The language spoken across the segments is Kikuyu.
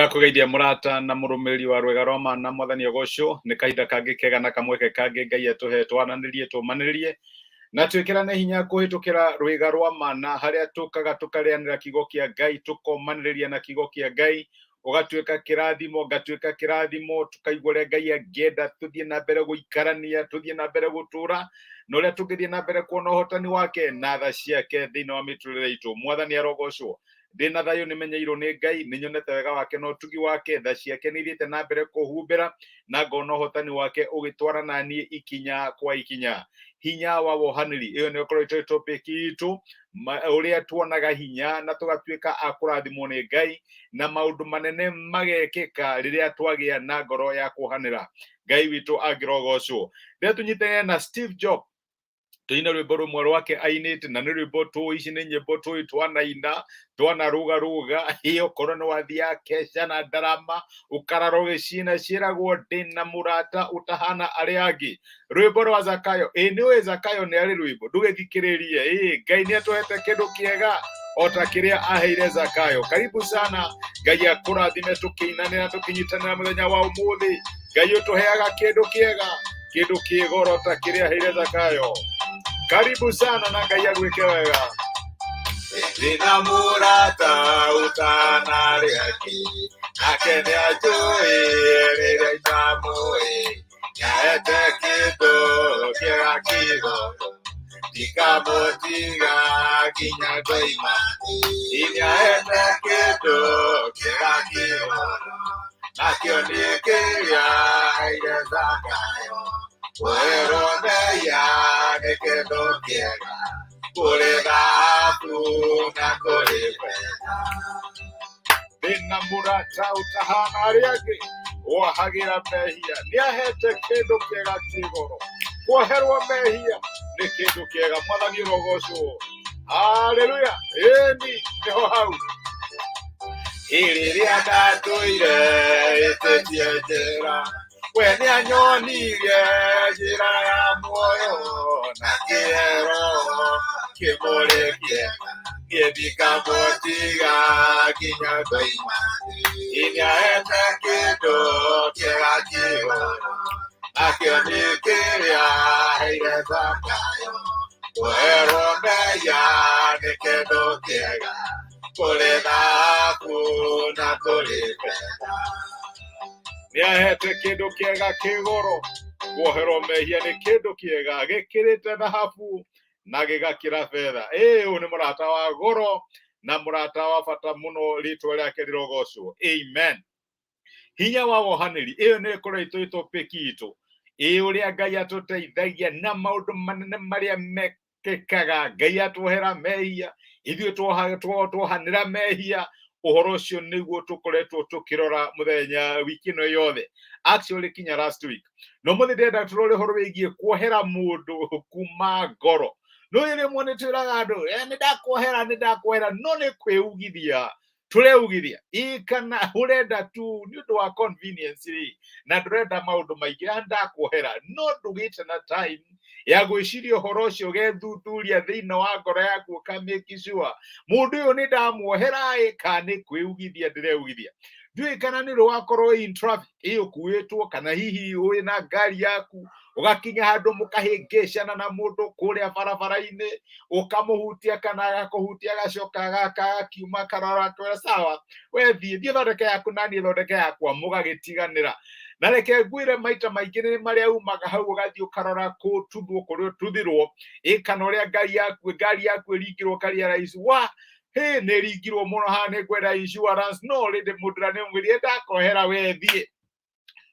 Ndakũgeithia mũrata na mũrũmĩrĩri wa rwega rwa ma na mwathani agocwo. Nĩ kahinda kangĩ kega na kamweke kangĩ Ngai atũhe twananĩrie, tũmanĩrĩrie na twĩkĩrane hinya kũhĩtũkĩra rwĩga rwa mana, harĩa tũkaga tũkarĩanĩra kiugo kĩa Ngai, tũkomanĩrĩria na kiugo kĩa Ngai, ũgatuĩka kĩrathimo, ngatuĩka kĩrathimo, tũkaigua ũrĩa Ngai angĩenda tũthiĩ na mbere gũikarania, tũthiĩ na mbere gũtũra, na ũrĩa tũngĩthiĩ na mbere kuona ũhotani wake na tha ciake thĩinĩ wa mĩtũrĩre itũ. Mwathani arogocwo. Ndĩ na thayũ, nĩmenyeirwo nĩ Ngai, nĩnyonete wega wake na ũtugi wake. Tha ciake nĩ ithiĩte na mbere kũhumbĩra, na ngona ũhotani wake ũgĩtwara na niĩ ikinya kwa ikinya. Hinya wa wohanĩri, ĩyo nĩyo ĩkorwo ĩtĩ topic itũ, ũrĩa tuonaga hinya na tũgatuĩka a kũrathimwo nĩ Ngai na maũndũ manene magekĩka rĩrĩa twagĩa na ngoro ya kuohanĩra. Ngai witũ angĩrogocwo. Rĩrĩa tũnyitanĩre na Steve Job, tũine rwĩmbo rũmwe rwake ainĩte, na nĩ rwĩmbo tũĩ, ici nĩ nyĩmbo tũĩ, twanaina, twanarũgarũga. Ĩ okorwo nĩ wathiaga keca na ndarama, ũkarara ũgĩcina, ciĩragwo ndĩna mũrata ũtahana arĩa angĩ. Rwĩmbo rwa Zakayo, ĩ nĩ ũĩ Zakayo nĩ arĩ rwĩmbo, ndũgĩthikĩrĩrie. Ĩ Ngai nĩ atũhete kĩndũ kĩega o ta kĩrĩa aheire Zakayo. Karibu sana, Ngai akũrathime tũkĩinanĩra, tũkĩnyitanĩra mũthenya wa ũmũthĩ. Ngai ũtũheaga kĩndũ kĩega, kĩndũ kĩgoro ta kĩrĩa aheire Zakayo. Karibu sana na Ngai agwĩke wega. Ndĩna mũrata ũtanarĩ angĩ, nake nĩanjũĩ rĩrĩa itamũĩ, nĩahete kĩndũ kĩega kĩgoro, ndikamũtiga nginya ngoima. Nĩahete kĩndũ kĩega kĩgoro, nakĩo nĩ kĩrĩa aheire Zakayo. Kuoherwo mehia nĩ kĩndũ kĩega kũrĩ thahabu na kũrĩ betha. Ndĩna mũrata ũtahana arĩa angĩ, wahagĩra mehia, nĩahete kĩndũ kĩega kĩgoro. Kuoherwo mehia nĩ kĩndũ kĩega. Mwathani ũrogocwo. Haleluya. Ĩni nĩho hau. Rĩrĩa ndatũire ĩtĩtie njĩra, we nĩanyonirie njĩra ya muoyo, na kĩero kĩmũrĩ kĩega, niĩ ndikamũtiga nginya ngoima. Nĩahete kĩndũ kĩega kĩgoro, nakĩo nĩ kĩrĩa aheire Zakayo. Kuoherwo mehia nĩ kĩndũ kĩega kũrĩ thahabu na kũrĩ betha. Nĩahete kĩndũ kĩega kĩgoro. Kuoherwo mehia nĩ kĩndũ kĩega gĩkĩrĩte thahabu na gĩgakĩra betha. Ĩ ũyũ nĩ mũrata wa goro na mũrata wa bata mũno, rĩtwa rĩake rĩrogocwo. Amen. Hinya wa wohanĩri, ĩyo nĩ ĩkorwo ĩtũ topic itũ. Ĩ ũrĩa Ngai atũteithagia na maũndũ manene marĩa mekĩkaga Ngai atuohera mehia, ithuĩ tuohanĩra mehia. Ũhoro ũcio nĩguo tũkoretwo tũkĩrora mũthenya wiki ĩno yothe, actually kinya last week. No mũthĩ ndĩrenda tũrore ũhoro wĩgiĩ kuohera mũndũ kuma ngoro. No rĩmwe nĩ twĩraga andũ, "Eh, nĩ ndakuohera, nĩ ndakuohera," no nĩ kwĩugithia tũreugithia, ĩ kana ũrenda tu nĩ ũndũ wa convenience rĩ, na ndũrenda maũndũ maingĩ. "Ah, ndakuohera," no ndũgĩte na time ya gwĩciria ũhoro ũcio, ũgethuthuria thĩinĩ wa ngoro yaku, ũkamake sure mũndũ ũyũ nĩ ndamuohera ĩ kana nĩ kwĩugithia ndĩreugithia. Ndiũĩ kana nĩ ũrĩ wakorwo in traffic, ĩ ũkuĩtwo kana hihi wĩ na ngari yaku, ũgakinya handũ mũkahĩngĩcana na mũndũ kũrĩa barabara-inĩ, ũkamũhutia kana agakũhutia, agacoka agakiuma karora, akwĩra, "Sawa, we thiĩ thiĩ thondeke yaku na niĩ thondeke yakwa," mũgagĩtiganĩra. Na reke ngwĩre, maita maingĩ nĩ marĩa umaga hau ũgathiĩ ũkarora kũtuthwo kũrĩa ũtuthirwo, ĩ kana ũrĩa ngari yaku ĩringirwo, ũkarealize wa hĩ, nĩ ĩringirwo mũno haha, nĩ ngwenda insurance. No rĩndĩ mũndũ ũrĩa nĩ mwĩrire ndakohera, we thiĩ,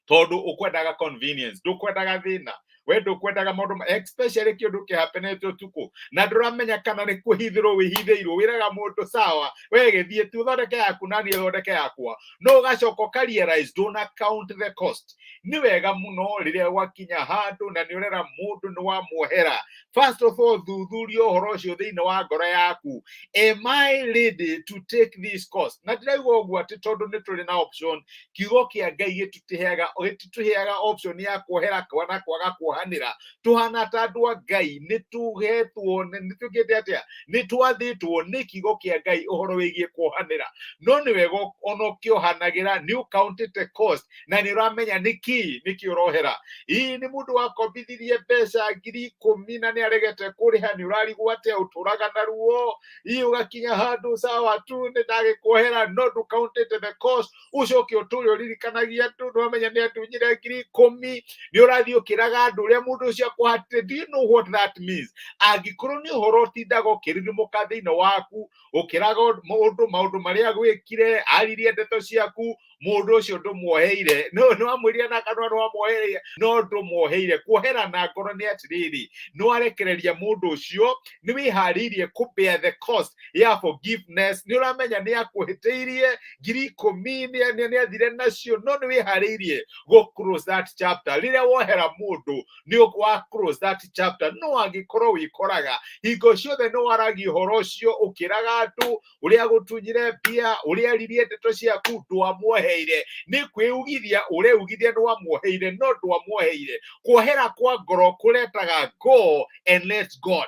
tondũ ũkwendaga convenience, ndũkwendaga thĩna, we ndũkwendaga maũndũ especially kĩũndũ kĩhapenete ũtukũ na ndũramenya kana nĩ kwĩhithĩrwo wĩhithĩirwo. Wĩraga mũndũ, "Sawa, we gĩthiĩ tu ũthondeke yaku na niĩ thondeke yakwa," no ũgacoka ũkarealize ndũna count the cost. Nĩ wega mũno rĩrĩa gwakinya handũ na nĩ ũrera mũndũ nĩ wamuohera, first of all thuthuria ũhoro ũcio thĩinĩ wa ngoro yaku: am I ready to take this cost? Na ndĩrauga ũguo atĩ tondũ nĩ tũrĩ na option. Kiugo kĩa Ngai gĩtitũheaga option ya kuohera na kwaga kuohanĩra. kuohanĩra. Tũhana ta andũ a Ngai nĩ tũhetwo, nĩ twĩkĩte atĩa? Nĩ twathĩtwo nĩ kiugo kĩa Ngai ũhoro wĩgiĩ kuohanĩra. No nĩ wega ona ũkĩohanagĩra nĩ ũkaũntĩte cost na nĩ ũramenya nĩkĩ nĩkĩ ũrohera. Ii nĩ mũndũ wakombithirie mbeca 10,000 na nĩ aregete kũrĩha, nĩ ũrarigwo atĩa ũtũraga na ruo. Ii ũgakinya handũ sawa tu nĩ ndagĩkuohera, no ndũkaũntĩte the cost. Ũcoke ũtũre ũririkanagia andũ, nĩwamenya nĩ andunyire 10,000, nĩ ũrathiĩ ũkĩraga andũ ũrĩa mũndũ ũcio akũhatire. Do you know what that means? Angĩkorwo nĩ ũhoro ũtindaga ũkĩrurumũka thĩinĩ waku ũkĩraga mũndũ maũndũ marĩa agwĩkire, aririe ndeto ciaku, mũndũ ũcio ndũmuoheire. No nĩwamwĩrire na kanua nĩwamuoheire, no ndũmuoheire. Kuohera na ngoro nĩ atĩrĩrĩ, nĩwarekereria mũndũ ũcio, nĩwĩharĩirie kũ bear the cost ya forgiveness. Nĩ ũramenya nĩ akũhĩtĩirie 10,000, nĩ athire nacio, no nĩ wĩharĩirie gũ close that chapter. Rĩrĩa wohera mũndũ nĩ wa close that chapter. No angĩkorwo wĩkoraga hingo ciothe nĩ waragia ũhoro ũcio ũkĩraga andũ ũrĩa agũtunyire mbia, ũrĩa aririe ndeto ciaku, ndwamuoheire. Nĩ kwĩugithia ũreugithia nĩwamuoheire, no ndwamuoheire. Kuohera kwa ngoro kũretaga go and let God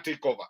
take over.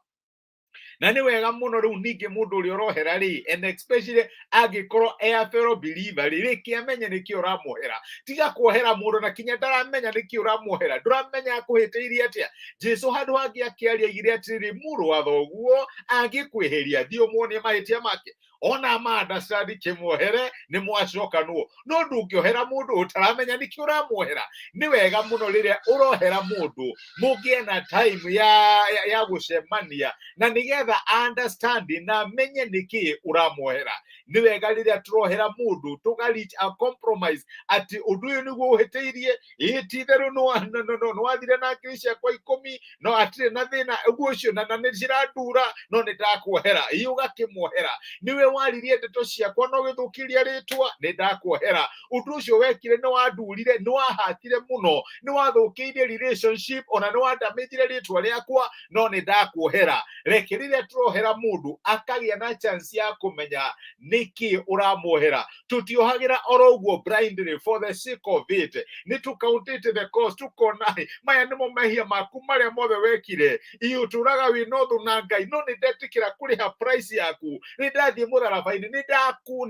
Na nĩ wega mũno rĩu ningĩ mũndũ ũrĩa ũrohera rĩ, and especially angĩkorwo e a fellow believer rĩ, rĩkĩ amenye nĩkĩ ũramuohera. Tiga kuohera mũndũ na kinya ndaramenya nĩkĩ ũramuohera, ndũramenya akũhĩtĩirie atĩa. Jesu handũ hangĩ akĩaria aigire atĩrĩrĩ, mũrũ wa thoguo angĩkwĩhĩria, thiĩ ũmuonie mahĩtia make, ona ma understand kĩmuohere nĩ mwacokanwo. No ndũngĩohera mũndũ ũtaramenya nĩkĩ ũramuohera. Nĩ wega mũno rĩrĩa ũrohera mũndũ mũngĩe na time ya gũcemania, na nĩgetha understand na amenye nĩkĩ ũramuohera. Nĩ wega rĩrĩa tũrohera mũndũ tũga reach a compromise atĩ ũndũ ũyũ nĩguo ũhĩtĩirie, ĩĩ ti itherũ nĩwathire na 10,000 no hatirĩ na thĩna ũguo ũcio, na nĩ cirandura, no nĩ ndakuohera. Ĩĩ ũgakĩmuohera, nĩwe waririe ndeto ciakwa no gĩthũkĩria rĩtwa, nĩ ndakuohera. Ũndũ ũcio wekire nĩ wandurire, nĩ wahatire mũno, nĩ wathũkĩirie relationship, ona nĩ wandamĩjire rĩtwa rĩakwa, no nĩ ndakuohera. Reke rĩrĩa tũrohera mũndũ akagĩa na chance ya kũmenya nĩkĩ ũramuohera. Tutiohagĩra oro ũguo blindly for the sake of it. Nĩ tũkaũntĩte the cost, tũkona maya nĩmo mehia maku marĩa mothe wekire. Ii ũtũraga wĩ na ũthũ na Ngai, no nĩ ndetĩkĩra kũrĩha price yaku, nĩ ndathiĩ mũtharaba-inĩ, nĩ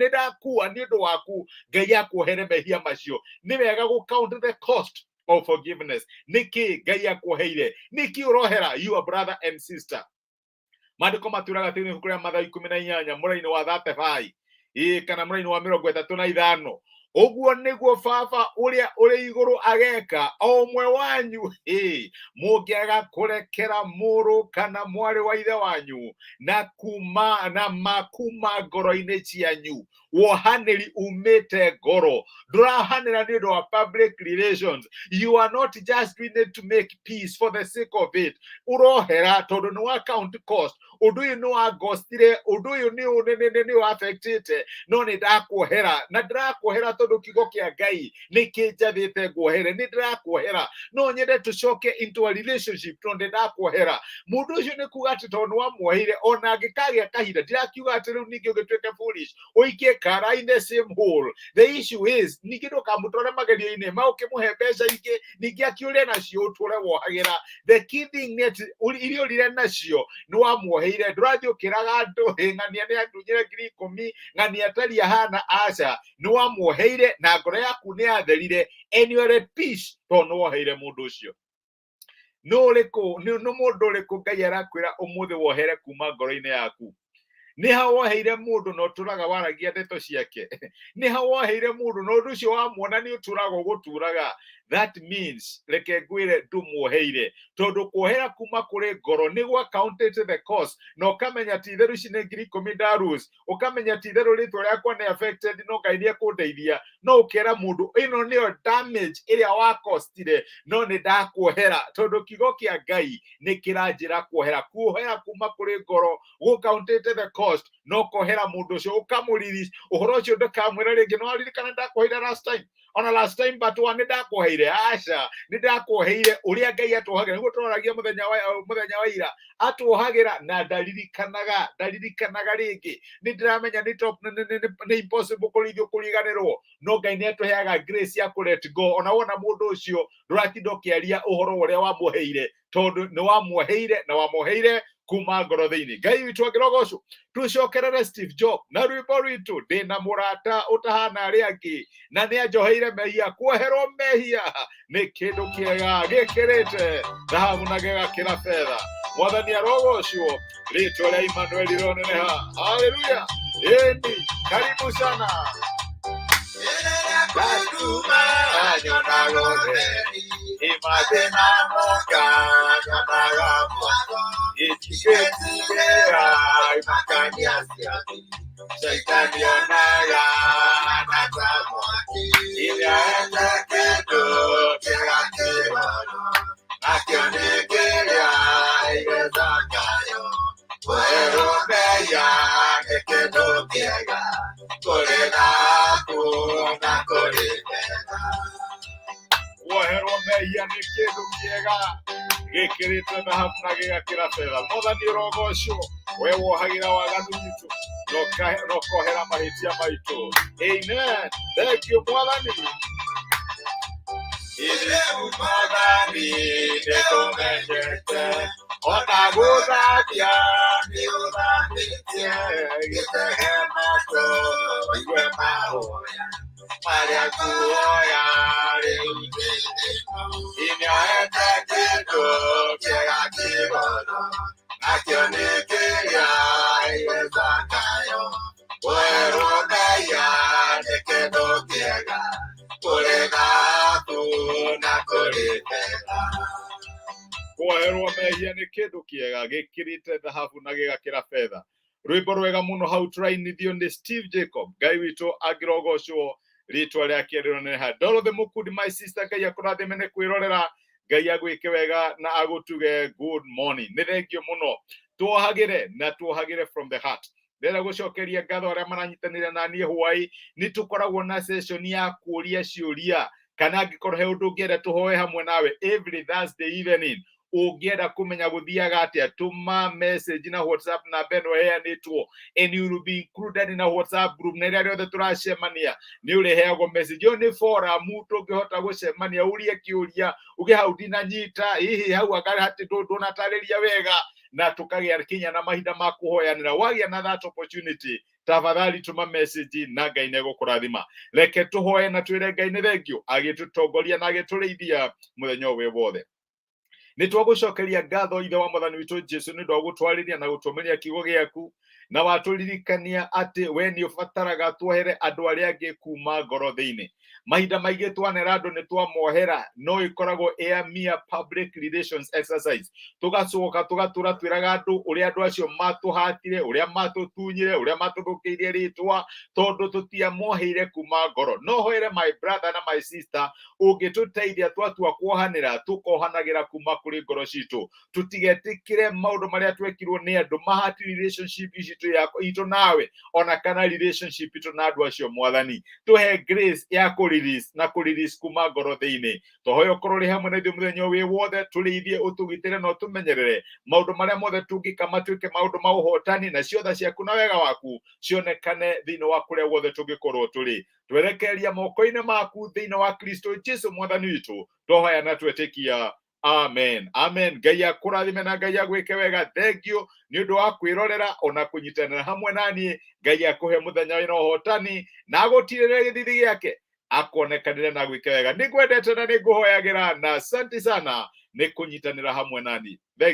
ndakua nĩ ũndũ waku. Ngai akuohere mehia macio. Nĩ wega gũ count the cost of forgiveness. Nĩkĩ Ngai akuoheire? Nĩkĩ ũrohera your brother and sister? Maandĩko matwĩraga atĩ ibuku rĩa Mathayo 18 mũraini wa 35, ĩĩ kana mũraini wa 35, ũguo nĩguo Baba ũrĩa ũrĩ igũrũ ageka o ũmwe wanyu ĩĩ mũngĩaga kũrekera mũrũ kana mwarĩ wa ithe wanyu na kuma na makuma ngoro-inĩ cianyu. Wohanĩri umĩte ngoro, ndũrahanĩra nĩ ũndũ wa public relations. You are not just doing it to make peace for the sake of it. Ũrohera tondũ nĩ wa count cost. Ũndũ ũyũ nĩ wangostire, ũndũ ũyũ nĩ affectĩte, no nĩ ndakuohera, na ndĩrakuohera tondũ kiugo kĩa Ngai nĩ kĩnjathĩte nguohere. Nĩ ndĩrakuohera, no nyende tũcoke into a relationship, tondũ nĩ ndakuohera. Mũndũ ũcio nĩ kuga atĩ tondũ nĩ wamuoheire, ona angĩkagĩa kahinda, ndirakiuga atĩ rĩu ningĩ ũgĩtuĩke foolish ũikie kara in the same hole. The issue is ningĩ ndũkamũtware magerio-inĩ ma ũkĩmũhe mbeca ingĩ ningĩ akĩũre nacio ũtũre wohagĩra. The key thing nĩ atĩ iria ũrire nacio nĩ wamuoheire. Ndũrathiĩ ũkĩraga andũ ng'ania nĩ andunyire 10,000, ng'ania atari ahana, aca. Nĩ wamuoheire na ngoro yaku nĩ yatherire, and you are at peace tondũ nĩ woheire mũndũ ũcio. Nĩ ũrĩkũ nĩ mũndũ ũrĩkũ Ngai arakwĩra ũmũthĩ wohere kuma ngoro-inĩ yaku? Nĩ ha woheire mũndũ na ũtũraga waragia ndeto ciake? Nĩ ha woheire mũndũ na ũndũ ũcio wamuona nĩ ũtũraga ũgũturaga? That means, reke ngwĩre, ndũmuoheire, tondũ kuohera kuma kũrĩ ngoro nĩ gwa counted the cost, na ũkamenya ti itherũ ici nĩ 10,000 ndarus, ũkamenya ti itherũ rĩtwa rĩakwa nĩ affected, no Ngai nĩ ekũndeithia. No ũkera mũndũ ĩno nĩyo damage ĩrĩa wakostire, no nĩ ndakuohera tondũ kiugo kĩa Ngai nĩ kĩranjĩra kuohera. Kuohera kuma kũrĩ ngoro gũkauntĩte the cost. cost, no ũkohera mũndũ ũcio, ũkamũriri ũhoro ũcio, ndũkamwĩra rĩngĩ no aririkana ndakuoheire last time, ona last time but one nĩ ndakuoheire. Aca, nĩ ndakuoheire. Ũrĩa Ngai atuohagĩra nĩguo tũroragia mũthenya wa ira, atuohagĩra na ndaririkanaga rĩngĩ. Nĩ ndĩramenya nĩ top nĩ impossible kũrĩ ithuĩ kũriganĩrwo, no Ngai nĩ atũheaga grace ya kũ let go. Ona wona mũndũ ũcio, ndũratinda ũkĩaria ũhoro ũrĩa wamuoheire, tondũ nĩ wamuoheire na wamuoheire kuma ngoro thĩinĩ. Ngai witũ angĩrogocwo. Tũcokerere Steve Job na rwĩmbo rwitũ, "Ndĩna mũrata ũtahana arĩa angĩ na nĩ anjoheire mehia." Kuoherwo mehia nĩ kĩndũ kĩega gĩkĩrĩte thahabu na gĩgakĩra betha. Mwathani arogocwo, rĩtwa rĩa Emmanuel rĩroneneha. Haleluya! Ĩni, karibu sana. Ndatuma nyonaga ũtheri, imathĩna moka nyonaga mwako, itigĩtigĩra imakania ciaku, Shaitani onaga na ta mwaki, inyaete kĩndũ kĩega kĩrono, nakĩo nĩ kĩrĩa igethakayo. Kuoherwo mehia nĩ kĩndũ kĩega, kũrĩ thahabu na kũrĩ betha. Kuoherwo mehia nĩ kĩndũ kĩega gĩkĩrĩte thahabu na gĩgakĩra betha. Mwathani ũrogocwo, we wohagĩra waganu witũ na ũkohera mahĩtia maitũ. Amen. Thank you, Mwathani. Rĩu Mwathani nĩtũmenyete, ona gũthambia nĩ ũthambĩtie, gĩtege matũ ũigue mahoya marĩa nguoya rĩu. Inyoete kĩndũ kĩega kĩrono, nakĩo nĩ kĩrĩa igethakayo. Kuoherwo mehia nĩ kĩndũ kĩega, kũrĩ thahabu na kũrĩ betha. Kuoherwo mehia nĩ kĩndũ kĩega gĩkĩrĩte thahabu na gĩgakĩra betha. Rwĩmbo rwega mũno hau tũrainithio nĩ Steve Jacob. Ngai witũ angĩrogocwo, rĩtwa rĩake rĩroneneha. Dorothy Mukundi, my sister, Ngai akũrathime nĩ kwĩrorera. Ngai agwĩke wega na agũtuge. Good morning, nĩ thengio mũno. Tuohagĩre na tuohagĩre from the heart. Ndĩrenda gũcokeria ngatho arĩa maranyitanĩra na niĩ hwaĩ. Nĩ tũkoragwo na session ya kũria ciũria, kana angĩkorwo he ũndũ ũngĩenda tũhoe hamwe nawe every Thursday evening, ũngĩenda kũmenya gũthiaga atĩa, tũma message na WhatsApp namba ĩno ĩheanĩtwo, and you will be included in a WhatsApp group, na rĩrĩa rĩothe tũracemania nĩ ũrĩheagwo message. Ĩyo nĩ forum tũngĩhota gũcemania, ũrie kĩũria, uge hau ndinanyita, hihi hau anga hati ndũnatarĩria wega, na tũkagĩa kinya na mahinda ma kũhoyanĩra. Wagĩa na that opportunity, tafadhali tũma message na Ngai nĩ egũkũrathima. Reke tũhoe na twĩre Ngai nĩ thengio agĩtũtongoria na agĩtũrĩithia mũthenya ũyũ wĩ wothe. Nĩ twagũcokeria ngatho, Ithe wa Mwathani witũ Jesu, nĩ ũndũ wa gũtwarĩria na gũtũmĩria kiugo gĩaku, na watũririkania atĩ we nĩ ũbataraga tuohere andũ arĩa angĩ kuma ngoro thĩinĩ. Mahinda maingĩ twanera andũ nĩ twamohera, no ĩkoragwo ĩ a mere public relations exercise. Tũgacoka tũgatũra twĩraga andũ ũrĩa andũ acio matũhatire, ũrĩa matũtunyire, ũrĩa matũthũkĩirie rĩtwa, tondũ tũtiamoheire kuma ngoro. No hoere my brother na my sister, ũngĩtũteithia twatua kuohanĩra, tũkohanagĩra kuma kũrĩ ngoro citũ. Tũtigetĩkĩre maũndũ marĩa twekirwo nĩ andũ mahati relationship itũ nawe, ona kana relationship itũ na andũ acio. Mwathani, tũhe grace ya kũ release na kũ release kuma ngoro thĩinĩ. Tũhoya ũkorwo ũrĩ hamwe na ithuĩ mũthenya ũyũ wĩ wothe, tũrĩithie, ũtũgitĩre na ũtũmenyerere. Maũndũ marĩa mothe tũngĩka matuĩke maũndũ ma ũhotani, na ciotha ciaku na wega waku cionekane thĩinĩ wa kũrĩa guothe tũngĩkorwo tũrĩ. Twerekeria moko-inĩ maku thĩinĩ wa Kristo Jesu Mwathani witũ twahoya na twetĩkia. Amen, amen. Ngai akũrathime na Ngai agwĩke wega. Thank you nĩ ũndũ wa kwĩrorera ona kũnyitanĩra hamwe na niĩ. Ngai akũhe mũthenya wĩna ũhotani na agũtirĩre gĩthithi gĩake, akuonekanĩre na gwĩke wega. Nĩ ngwendete na nĩ ngũhoyagĩra, na asante sana nĩ kũnyitanĩra hamwe nani. Thank